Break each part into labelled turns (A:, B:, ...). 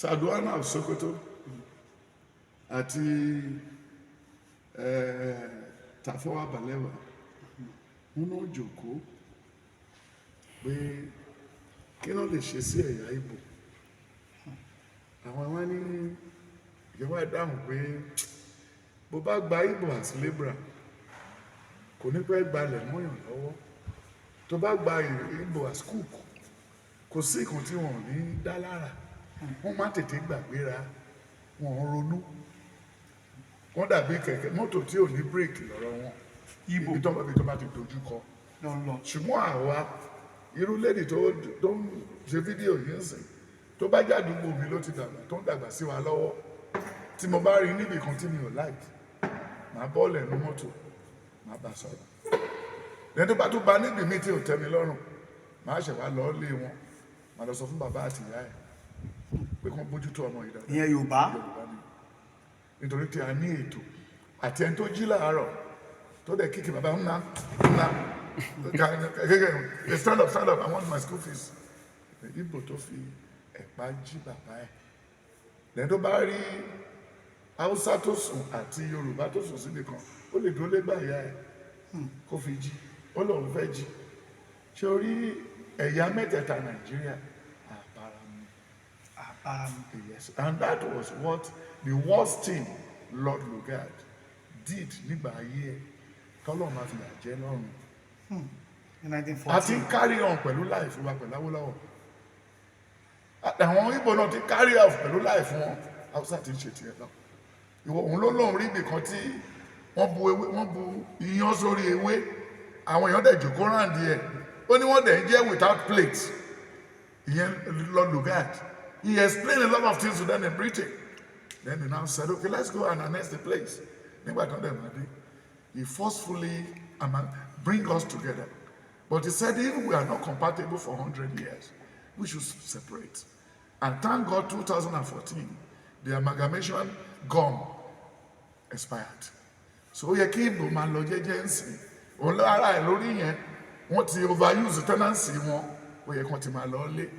A: Sardauna of Sokoto àti Tafawa Balewa, wọn náà jókòó pé kí náà lè ṣe sí ẹ̀yà Ìgbò. Àwọn wá ní ìjọba dáhùn pé bó bá gba Ìgbò as labourer, kò ní pẹ́ gbalẹ̀ mọ́yàn lọ́wọ́. Tó bá gba Ìgbò as cook, kò sí ìkan tí wọn ò ní dá lára. Wọ́n má tètè gbàgbéra, wọn ò ronú, wọ́n dàbí kẹ̀kẹ́ mọ́tò tí ò ní bírèkì lọ́rọ̀ wọn.
B: Ìgbò.
A: Ibi tó bá ti dojú kọ.
B: Lọ ń lọ.
A: Ṣùgbọ́n àwa, irú lady tó ń ṣe fídíò yìí ń sìn, tó bá jádùúgbò mi ló ti dàgbà, tó ń dàgbà sí wa lọ́wọ́, tí mo bá rí níbì kan tí mi ò like, màá bọ́ọ̀lù ẹnu mọ́tò, màá bá sọ̀rọ̀. Lẹ́yìn tó bá tún bá níbi mi tí ò tẹ́ mi lọ́rùn, màá ṣẹ̀ wá lọ lé wọn, màá lọ sọ fún bàbá àti ìyá ẹ̀ pé kí wọ́n bójútó ọmọ yìí dáadáa.
B: Ìyẹn Yorùbá.
A: Yorùbá ni, nítorí tí a ní ètò àti ẹni tó jí láàárọ̀ tó dẹ̀ kíkì bàbá ńlá ńlá kẹ́kẹ́, "Stand up, stand up, I want my school fees." Ìgbò tó fi ẹ̀pá jí bàbá ẹ̀ lẹ́yìn, tó bá rí Haúsá tó sùn àti Yorùbá tó sùn síbi kan, ó lè dúró légbà ìyá ẹ̀ kó fi jí, ó lóun fẹ́ jí. Ṣé orí ẹ̀yà mẹ́tẹ̀ẹ̀ta Nàìjíríà àbáramu?
B: Àbáramu.
A: Yes, and that was what the worst thing Lord Lugard did nígbà ayé ẹ̀, tọ́lọ́ máa fi yà jẹ́ lọ́rùn.
B: Ní 1914.
A: A ti ń carry on pẹ̀lú life wa pẹ̀lú Awólọ́wọ̀. Àwọn Ìgbò náà ti carry on pẹ̀lú life wọn. Haúsá ti ń ṣe tiẹ̀ lọ. Ìwọ òun ló lóun rí ibì kan tí wọ́n bu ewé, wọ́n bu iyán sórí ewé, àwọn èèyàn dẹ̀ jòkó round ẹ̀. Ó ní wọ́n dẹ̀ ń jẹ́ without plate. Ìyẹn Lord Lugard. He explained a lot of things to them in Britain. Then he now said, "Okay, let's go and annex the place." Nígbà tó dẹ̀ máa dé, he forcefully bring us together, but he said if we are not compatible for 100 years, we should separate. And thank God, 2014, the amalgamation gone expired. So ó yẹ kí Ìgbò máa lọ jẹ́jẹ́ ń sìn òun lára ẹ̀ lórí yẹn. Wọ́n ti overuse tenancy wọn, ó yẹ kí wọ́n ti máa lọ lé.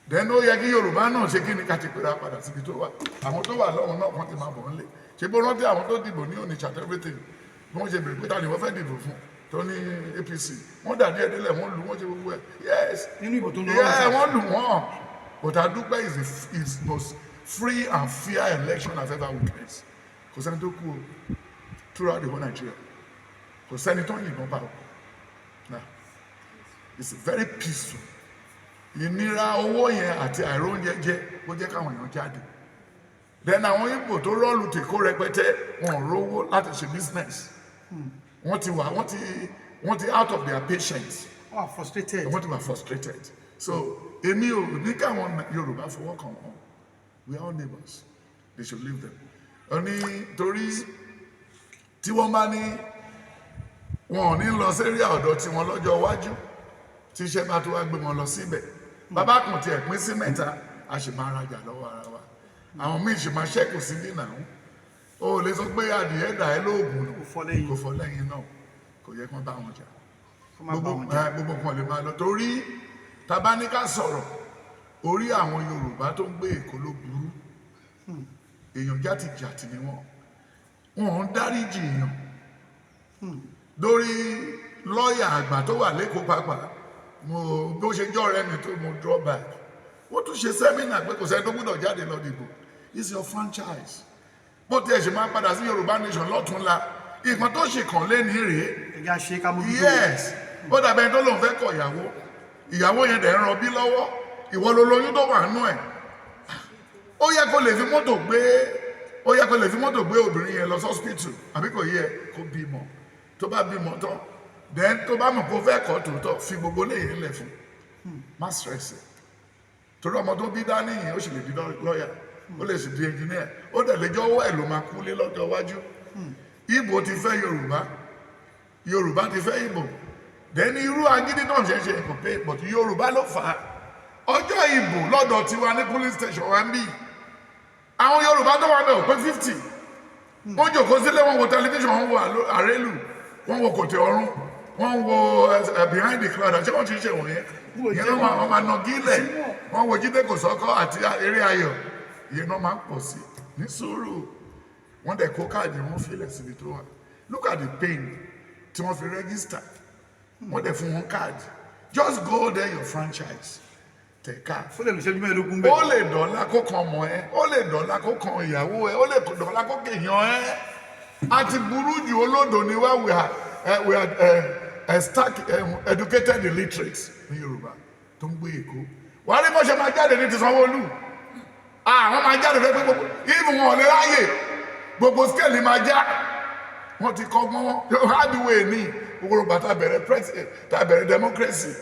A: Then ó yẹ kí Yorùbá náà ṣe kí ni ká ti pèrè padà síbi tó wà. Àwọn tó wà lọ́hùn náà, wọ́n ti máa bọ̀ ńlé. Ṣe bó rántí àwọn tó dìbò ní Onitsha and everything, bí wọ́n ṣe bèrè pé ta ni wọ́n fẹ́ dìbò fún, tó ní APC, wọ́n dàdí ẹ̀ délẹ̀, wọ́n lù wọ́n, ṣe gbogbo ẹ̀. Yes.
B: Nínú ìbò tó ń lọ
A: Yeah.
B: lọ́wọ́.
A: Wọ́n lù wọ́n, but adúpẹ́ is most free and fair election I've ever witnessed. Kò sẹ́ni tó kú o throughout the whole Nigeria. Kò sẹ́ni tó ń yìnbọn pa o. Now it's very peaceful. Ìnira owó yẹn àti àìróúnjẹ jẹ ó jẹ́ káwọn èèyàn jáde. Then àwọn Ìgbò tó rọ́ọ̀lù tèkó rẹpẹtẹ, wọn ò rówó láti ṣe business. Wọ́n ti wà wọ́n ti out of their patience.
B: Wọ́n wà frustrated.
A: Wọ́n ti wà frustrated. So èmi ò ní káwọn Yorùbá fọwọ́ kàn wọ́n. We are all neighbors. They should leave them. Ó ní torí tí wọ́n bá ní wọn ò ní lọ sí area ọ̀dọ̀ tí wọ́n lọ́jọ́ iwájú, tí iṣẹ́ bá tó wá gbé wọn lọ síbẹ̀, bàbá kan tiẹ̀ pín sí mẹ́ta, a sì máa rajà lọ́wọ́ ara wa. Àwọn míì sì máa ṣẹ́kù síbí náà. O lè sọ pé adìyẹ dà ẹ́ lóògùn nù.
B: Kò fọ́ lẹ́yìn.
A: Kò fọ́ lẹ́yìn náà. Kò yẹ kán bá wọn jà.
B: Kó má bá
A: Gbogbo
B: wọn jà.
A: Gbogbo nǹkan lè máa lọ, torí tá bá ní ká sọ̀rọ̀ orí àwọn Yorùbá tó ń gbé Èkó ló burú. Èèyàn játijàti ni wọ́n, wọn ń dáríjì èèyàn. Lórí lọ́ọ̀yà àgbà tó wà lẹ́kọ̀ọ́ pàápàá, mo bí ó ṣe jọ́ ọ̀rẹ́ mi tó, mo draw back. Wọ́n tún ṣe seminar pé kò sẹ́ni tó gbọ́dọ̀ jáde lọ dìbò. It's your franchise. Bó tiẹ̀ ṣe máa padà sí Yorùbá nation lọ́túnla, nǹkan tó ṣe kàn lé ní rèé.
B: Ẹ̀yà ṣe ká mójútó.
A: Yes, ó dàbẹ̀ ẹni tó lòun fẹ́ kọ ìyàwó, ìyàwó yẹn dẹ̀ ń rọbí lọ́wọ́, ìwọ ló lóyún tó wà nú ẹ̀. Ó yẹ kó lè fi mọ́tò gbé, ó yẹ kó lè fi mọ́tò gbé obìnrin yẹn lọ hospital, àbí kò yẹ kó bímọ? Tó bá bímọ tán, then tó bá mọ̀ kó fẹ́ kọ́ tòótọ́, fi gbogbo léyìn lẹ̀ fún, má stress ẹ̀, torí ọmọ tó bí dání yẹn, ó sì lè di lọ́ọ̀yà, ó lè sì di engineer, ó dẹ̀ lè jọ́wọ́ ẹ̀ ló máa kú lé lọ́jọ́ iwájú. Ìgbò ti fẹ́ Yorùbá, Yorùbá ti fẹ́ Ìgbò. Then irú agídí náà ṣe ń ṣe kò pé, but Yorùbá ló fà á. Ọjọ́ ìbò lọ́dọ̀ tiwa ní police station wa ń bí, àwọn Yorùbá tó wà bẹ̀ ò pé 50. Wọ́n jòkó sílé, wọ́n wo tẹlifíṣàn, wọ́n wo àrélù, wọ́n wo kòtò ọ̀run, wọ́n wo behind the cloud. Àti wọ́n ti ń ṣe wọ̀nyẹn ìyẹn, wọ́n máa nà gílẹ̀. Wọ́n wo Jídé Kòsọ́kọ́ àti eré ayọ̀, ìyẹn náà máa ń pọ̀ sí. Ní sùúrù, wọ́n dẹ̀ kó káàdì wọn filẹ̀ síbi tó wà. Look at the pain tí wọ́n fi register. Wọ́n dẹ̀ fún wọn káàdì. Just go there, your franchise, tẹ̀ káàdì.
B: Ó lè lò ṣẹ́jú 15
A: Ó
B: bẹ́ẹ̀.
A: lè dọ̀la kó kan ọmọ ẹ, ó lè dọ̀la kó kan ìyàwó ẹ, ó lè dọ̀la kó kéèyàn ẹ. Àti burú jù, olódò ni wá. We are stark educated illiterates ní Yorùbá tó ń gbé Èkó. Wàá rí bó ṣe máa jáde ní ti Sanwó-Olú. Àwọn máa jáde fẹ́ pé gbogbo ìfún wọn ò lè ráyè, gbogbo scale máa já. Wọ́n ti kọ́ gbọ́n hard way ní gbogbo bàtà bẹ̀rẹ̀ president, tá bẹ̀rẹ̀ democracy.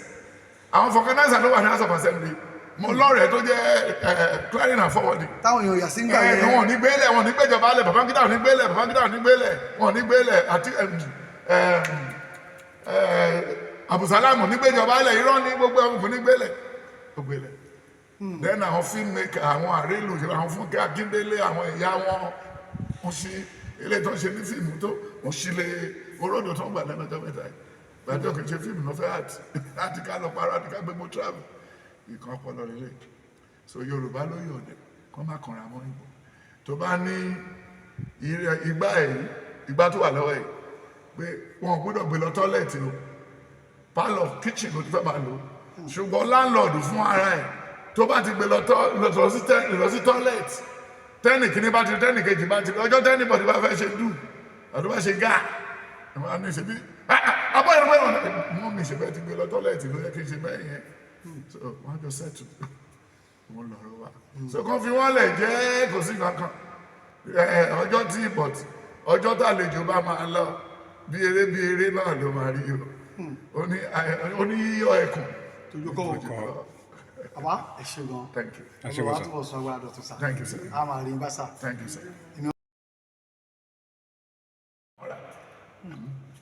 A: Àwọn vulcanizer ló wà ní House of Assembly. Mo lọ́rẹ̀ẹ́ tó jẹ́ clearing and forwarding.
B: Táwọn èèyàn yà sí ń gbà
A: Ẹ
B: yẹn.
A: wọn ò ní gbélé, wọn ò ní gbéjọba lẹ̀. Babangida ò ní gbélé, Babangida ò ní gbélé, wọn ò ní gbélé, àti Abdulsalam ò ní gbéjọba lẹ̀. Irọ́ ní gbogbo ẹ̀hún kò ní gbélé, ó gbélé. Then àwọn filmmaker, àwọn àrélù, àwọn Fúnkẹ́ Akíndélé, àwọn ìyá wọn, wọ́n ṣe ilé tó ń ṣe ní fíìmù tó wọ́n ṣí lé oródò tó ń gbà lẹ́nu ọjọ́ mẹ́ta yìí. Gbàdúrà kì í ṣe fíìmù ló fẹ́ àti ká lọ parọ́ àti ká gbégbó travel ìkan ọpọlọ lélẹ̀. So Yorùbá ló yọ̀ọ̀dẹ̀ kọ́ má kanra mọ́ ìbò tó bá ní igbá ẹ̀, igbá tó wà lọ́wọ́ ẹ̀ pé wọn ò gbọ́dọ̀ gbé lọ toilet o, parlour, kitchen ló ti fẹ́ máa lò. Ṣùgbọ́n landlord fún ara ẹ̀, tó bá ti gbé lọ lọ sí toilet, tẹ́nì kìíní bá ti rí, tẹ́nì kejì bá ti rí, ọjọ́ tẹ́nì bọ̀dì bá fẹ́ ṣe dù àti bá ṣe gá ẹ̀ máa ní ṣe bí abọ́ ìrìn pé wọ́n mi ṣe bẹ́ẹ̀ ti gbé lọ toilet ló yẹ kí n ṣe bẹ́ẹ̀ yẹn. So wọ́n á jọ settle wọ́n lọ́rọ̀ wa. So kàn fi wọ́n lẹ̀ jẹ́, kò sí kankan. Ọjọ́ tí but ọjọ́ tàlejò bá máa lọ, bí eré bí eré náà ló máa rí o. Ó ní yíyọ ẹkùn
B: Tójú kọ́. Bàbá, ẹ ṣé gan.
A: Thank you.
C: Ẹ ṣé
B: Olúwa
C: gan, sir.
B: túbọ̀ sọ agbára dọ̀tun, sir.
A: Thank you, sir.
B: A máa rí yín bá, sir.
A: Thank you, sir.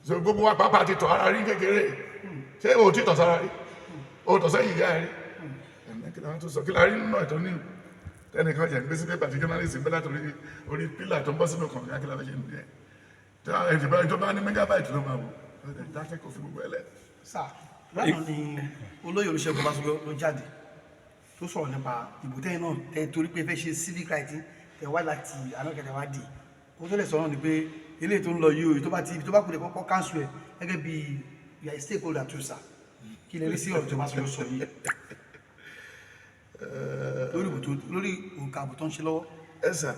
A: So gbogbo wa pàápàá ti tọ̀ ara rí kékeré. Ṣé o ti tọ̀ sára rí? O tọ̀ sẹ́yìn ìyá ẹ rí? Ẹ̀mí kí la wá tó sọ? Kí la rí nínú ẹ̀tọ́ ní tẹnìkan jẹ́ ń gbé sí pépà tí journalist ń bẹ́ látòrí orí pílà tó ń bọ́ sínú kànga? Kí la fẹ́ ṣe nìyẹn? Tí a ẹ̀ tó bá ní megabyte ló máa wò ó dákẹ́, kò fi gbogbo ẹ̀ lẹ̀.
B: Sir, lánàá ni olóyè Olúṣẹ́gun Ọbásanjọ́ ló jáde tó sọ̀rọ̀ nípa ìbò tẹ́yìn náà tẹ́, torí pé fẹ́ ṣe civic right tẹ́ wá láti Amẹ́ríkà tẹ́ wá dì. Ó tó lè sọ̀rọ̀ ni pé eléyìí tó ń lọ yìí o, tó bá ti tó bá kú lè kọ́kọ́ cancel ẹ̀ gẹ́gẹ́ bí you are a stakeholder too, sir. Kí lè rí sí ọ̀rọ̀ tó Ọbásanjọ́ sọ yìí lórí ìbò tó lórí òǹkà àbò tó ń ṣe lọ́wọ́?
A: Ẹ sà,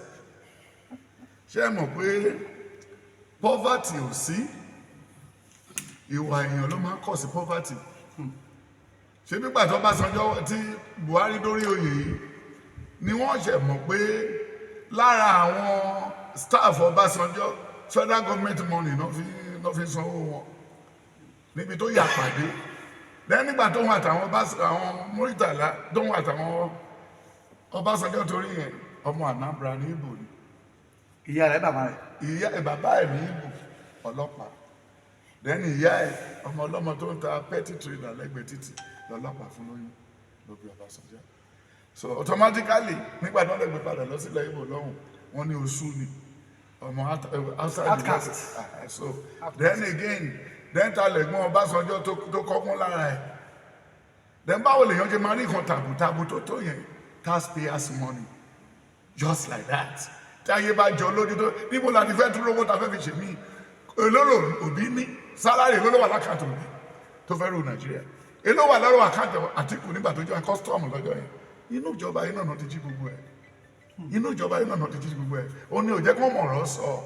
A: ṣé ẹ mọ̀ pé poverty ò sí, ìwà èèyàn ló máa ń kọ̀ sí poverty. Ṣé nígbà tó Ọbásanjọ́ tí Buhari dórí oyè yìí ni wọ́n ṣe mọ̀ pé lára àwọn staff Ọbásanjọ́, federal government money náà fi sanwó wọn níbi tó yà pàdé. Lẹ́yìn nígbà tó ń àtàwọn àwọn Muritàlá tó ń àtàwọn Ọbásanjọ́, torí yẹn ọmọ Anambra ní Ìbò ni.
B: Ìyá rẹ̀, bàbá rẹ̀?
A: Ìyá ẹ, bàbá ẹ ní Ìbò ọlọ́pàá. Then ìyá ẹ, ọmọ ọlọ́mọ tó ń ta petty trader lẹ́gbẹ̀ẹ́ títì lọ́lọ́pàá fún lóyún ló bí Ọbásanjọ́. So automatically, nígbà tí wọ́n lè gbé padà lọ sílẹ̀ Ìbò lọ́hùn, wọ́n ní oṣù ni ọmọ outside the
B: Outcast.
A: Ah, so then again, then ta lẹ̀gbọ́n Ọbásanjọ́ tó kọ́kún lára ẹ̀? Then báwo lèèyàn ṣe máa rí nǹkan tàbùtàbù tó yẹn, taxpayers' money, just like that? Tí ayé bá jọ lójú tó, níbo la ti fẹ́ dúró owó ta fẹ́ fi ṣe mí? Èló Òbí ní salary? Èló ló wà l'account Òbí tó fẹ́ rú Nàìjíríà? Èló wà lọ́rọ̀ account Àtìkù nígbà tó jẹ́ custom lọ́jọ́ yẹn? Inú ìjọba yìí náà ti jí gbogbo ẹ̀. Inú ìjọba yìí náà ti jí gbogbo ẹ̀. Ó ní ò jẹ́ kó mọ̀ ọ̀rọ̀ sọ.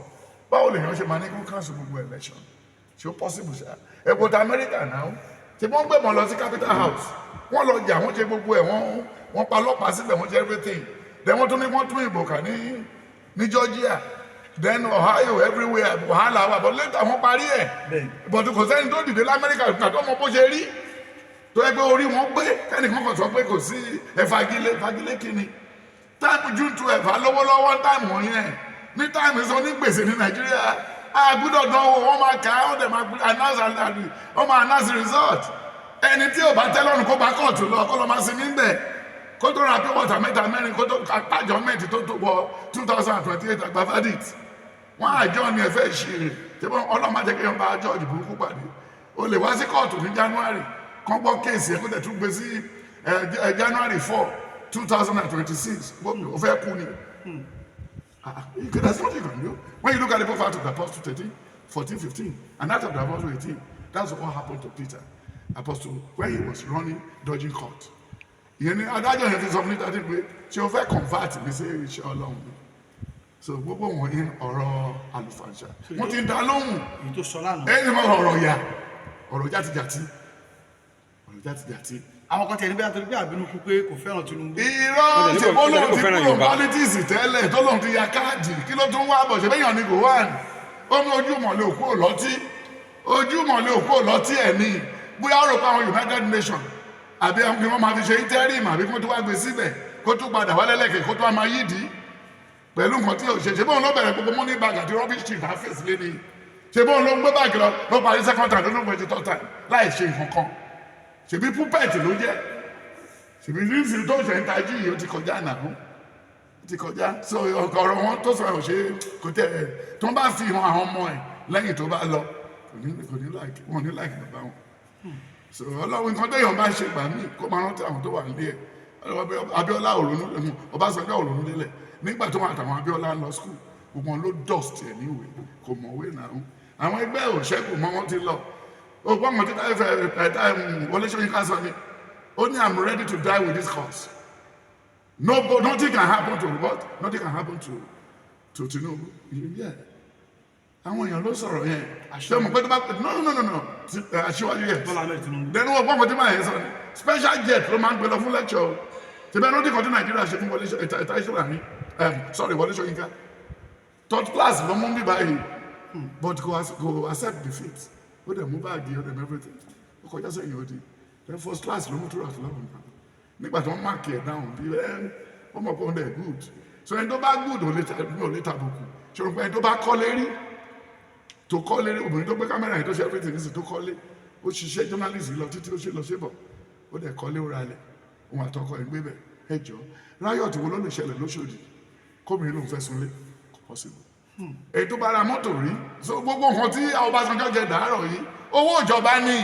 A: Báwo lèèyàn ṣe máa ní kó cancel gbogbo election? Ṣé ó possible ṣá? Ẹ̀wọ̀n ti Amẹ́ríkà náà tí wọ́n gbé mọ́ lọ sí Capitol House, wọ́n lọ jà, wọ́n ṣe gbogbo ẹ̀, wọ́n pa ọlọ́pàá síbẹ̀, wọ́n ṣe everything. Then wọ́n tún ní wọ́n tún ìbò kà ní Georgia, then Ohio, everywhere wàhálà wà. But later wọ́n parí ẹ̀. But kò sẹ́ni tó dìde lamẹ́ríkà nígbà tó mọ bó ṣe rí, tó yẹ pé orí wọn gbé kẹ́nìkan kan sọ pé kò sí. Ẹ fagilé, fagilé kíni? Time June 12 lọ́wọ́lọ́wọ́, time wọ̀nyẹn ní time sọ ní gbèsè ní Nàìjíríà, a gbọ́dọ̀ dánwò. Wọ́n máa kà á, wọ́n dẹ̀ máa announce, wọ́n máa announce result. Ẹni tí ò bá tẹ́ lọ́rùn, kó bá kóòtù lọ, kó lọ máa sinmi ń bẹ̀, kó tó ra pure water mẹ́ta mẹ́rin, kó tó pàjọ mẹ́tì tó wọ 2028 àgbà verdict. Wọ́n àjọ ni ẹ fẹ́ ṣe tí wọ́n ọlọ́mọdé kí wọ́n bá judge burúkú pàdé. O lè wá sí kóòtù ní January kán gbọ́ case ẹ̀, kó tẹ̀ tún gbé sí. January 4, 2026, o fẹ́ kú ni. Ah, that's what you can do. When you look at the book of Acts of the Apostle 13, 14, 15, and Acts of the Apostle 18, that's what happened to Peter, Apostle, when he was running, dodging court. Ìyẹn ni adájọ́ yẹn fi sọ fún ní 13 pé ṣé o fẹ́ convert mi sí iṣẹ́ Ọlọ́run ni? So gbogbo wọ̀nyí, ọ̀rọ̀ àlùfànṣà. Wọ́n ti ń dá lóhùn.
B: Èyí tó sọ lánàá.
A: Ẹni mọ̀ ọ̀rọ̀ ya, ọ̀rọ̀ játijàti, ọ̀rọ̀ játijàti.
B: Àwọn kan tẹ̀ níbi àtọ́jú pé àbínú kú pé kò fẹ́ràn Tinubu.
A: Irọ́.
C: Ó
A: Ṣe
C: dẹ̀ ní
A: bó
C: kò
A: lóun ti
C: fẹ́ràn
A: kúrò
C: Yorùbá.
A: Politics tẹ́lẹ̀ tó lóun ti ya káàdì, kí ló tún wá bọ̀? Ṣe bẹ́yàn ni Gowon ó mú ojúmọ̀lẹ́ òkú òlọ́tí, ojúmọ̀lẹ́ òkú òlọ́tí ẹ̀ ní bóyá ó rò pé àwọn United Nations àbí àwọn kí wọ́n máa fi ṣe interim, àbí kó tó wá gbé síbẹ̀, kó tún padà wálé lẹ́kẹ̀ẹ́, kó tó wá máa yídìí pẹ̀lú nǹkan tí ò ṣe. Ṣe bóun ló bẹ̀rẹ̀ gbogbo money bag àti rubbish chief àfẹ́sì lé ní? Ṣe bóun ló ń gbé báàgì lọ, ló parí second time, ló ń gbé third time láì ṣe nǹkan kan? Ṣèbí puppet ló jẹ́. Ṣèbí nísìnyí tó ṣe ń tají yìí, ó ti kọjá náà, ó ti kọjá. So ọ̀rọ̀ wọn tó sọ ò ṣe kò tẹ̀ ẹ̀ tó ń bá fi hàn àwọn ọmọ ẹ̀ lẹ́yìn tó bá lọ, kò ní like wọn, ní like bàbá wọn. So Ọlọ́run, nǹkan téèyàn bá ṣe gbà mí, kó máa rántí àwọn tó wà nílé ẹ̀. Abíọ́lá òrònú, Ọbásanjọ́ òrònú délẹ̀ nígbà tó wọn àtàwọn Abíọ́lá ń lọ school, gbogbo wọn ló dust ẹ̀ níwèé, kò mọ̀wé náà. Àwọn ẹgbẹ́ òṣèkù mọ́ wọn ti lọ. Ó gbọ́n wọn títà ẹ̀fẹ̀ ẹ̀ta Wọlé Ṣóyínká sọ ni, ó ní, "I'm ready to die with this cause." No, nothing can happen to what? Nothing can happen to Tinubu. Yeah, àwọn èèyàn ló sọ̀rọ̀ yẹn. Ṣé mo pé tó bá, no, no, no, no, aṣíwájú, yes.
B: Bọ́lá Ahmed Tinubu.
A: Then wọ́n gbọ́n kan tí màá yẹn sọ ni special jet ló máa ń gbé lọ fún lecture o. Tìbẹ́ ló dín kan tí Nàìjíríà ṣe fún Wọlé ẹ̀ta ìṣúra ní, sorry, Wọlé Ṣóyínká, third class ló mú bí báyìí, but kò accept defeat. Ó dẹ̀ mú báàgì, ó dẹ̀ mú everything, ó kọjá sẹ́yìn odi. Then first class ló mú tó rà tó lọ́wọ́ nǹkan nígbà tí wọ́n mark ẹ̀ down bí ẹ́. Ó mọ̀ pé ó dẹ̀ good. So ẹni tó bá good ò lè tàbùkù. Ṣòro pé ẹni tó bá kọ́lé rí, tó kọ́lé rí, obìnrin tó gbé kámẹ́rà yìí, tó ṣe everything nísìnyí, tó kọ́lé, ó ṣiṣẹ́ journalist lọ títí, ó ṣe lọ ṣe bọ̀, ó dẹ̀ kọ́lé, ó ralẹ̀, òun àtọkọ ẹ̀ ń gbé bẹ̀. Ẹ jọ, riot wo ló lè ṣẹlẹ̀ lóṣòdì kóbìnrin lòun fẹ́ sunlé? Kò possible. Èyí tó bá ra mọ́tò rí, so gbogbo nǹkan tí Ọbásanjọ́ jẹ dàárọ̀ yìí, owó ìjọba ní.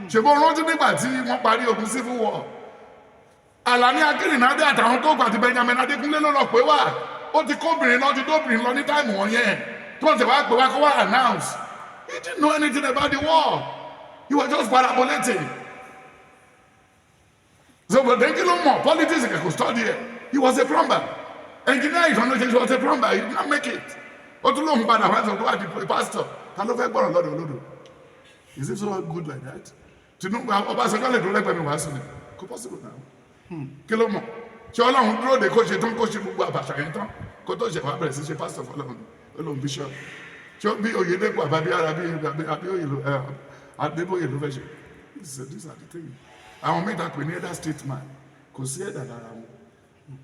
A: Ṣèbó rántí nígbà tí wọ́n parí ogun civil war, Àlàní Akínrìnádé àtàwọn tó gbà ti Benjamin Adékúnlé ló lọ pé wá. Ó ti kóbìnrin lọ, ti dóbìnrin lọ ní time wọn yẹn tó ń tẹ̀ wá pé wá kó wá announce. He didn't know anything about the war. He was just parabolating. So but then kí ló mọ̀? Politics kò study ẹ̀. He was a plumber engineer. Ìtọ́nà ṣe, he was a plumber. He did not make it. Ó tún lóun padà wá sọ tó wà di pastor. Ta ló fẹ́ gbọ́rọ̀ lọ́dọ̀ olódò? Is it so good like that? Tinubu, Ọbásanjọ́ lè dúró lẹ́gbẹ̀ẹ́ mi wàásù ni? Kò possible now. Kí ló mọ̀? Ṣé Ọlọ́run dúró de kó ṣe tán, kó ṣe gbogbo àbàṣà yẹn tán, kó tó ṣe wá bẹ̀rẹ̀ sí ṣe pastor fọlọ́run? Ó lóun bishop. Ṣé bí Oyèdèpọ̀ àbábí ara bí àbí oyè ló Adébóyè ló fẹ́ ṣe? These are the things. Àwọn mẹ́ta pè ní elder statesman, kò sí ẹ̀dà lára wọn.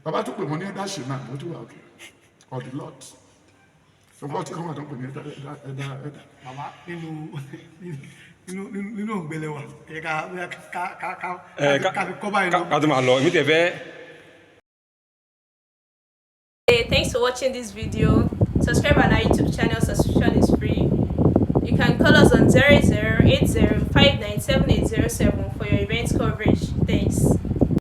A: Bàbá tó pè wọ́n ní elder shema, mo tún wà òkè or the lot, ṣùgbọ́n tí wọ́n wà tó ń pè ní elder, elder, elder, elder.
B: Bàbá, nínú ògbélé wa, ẹ ká bóyá ká ká ká
C: Ẹ,
B: ká fi kọ́ báyìí lọ.
C: Ká tó máa lọ, èmi tẹ̀ fẹ́.
D: Hey, thanks for watching this video. Subscribe on our YouTube channel, subscription is free. You can call us on 0080 for your event coverage. Thanks.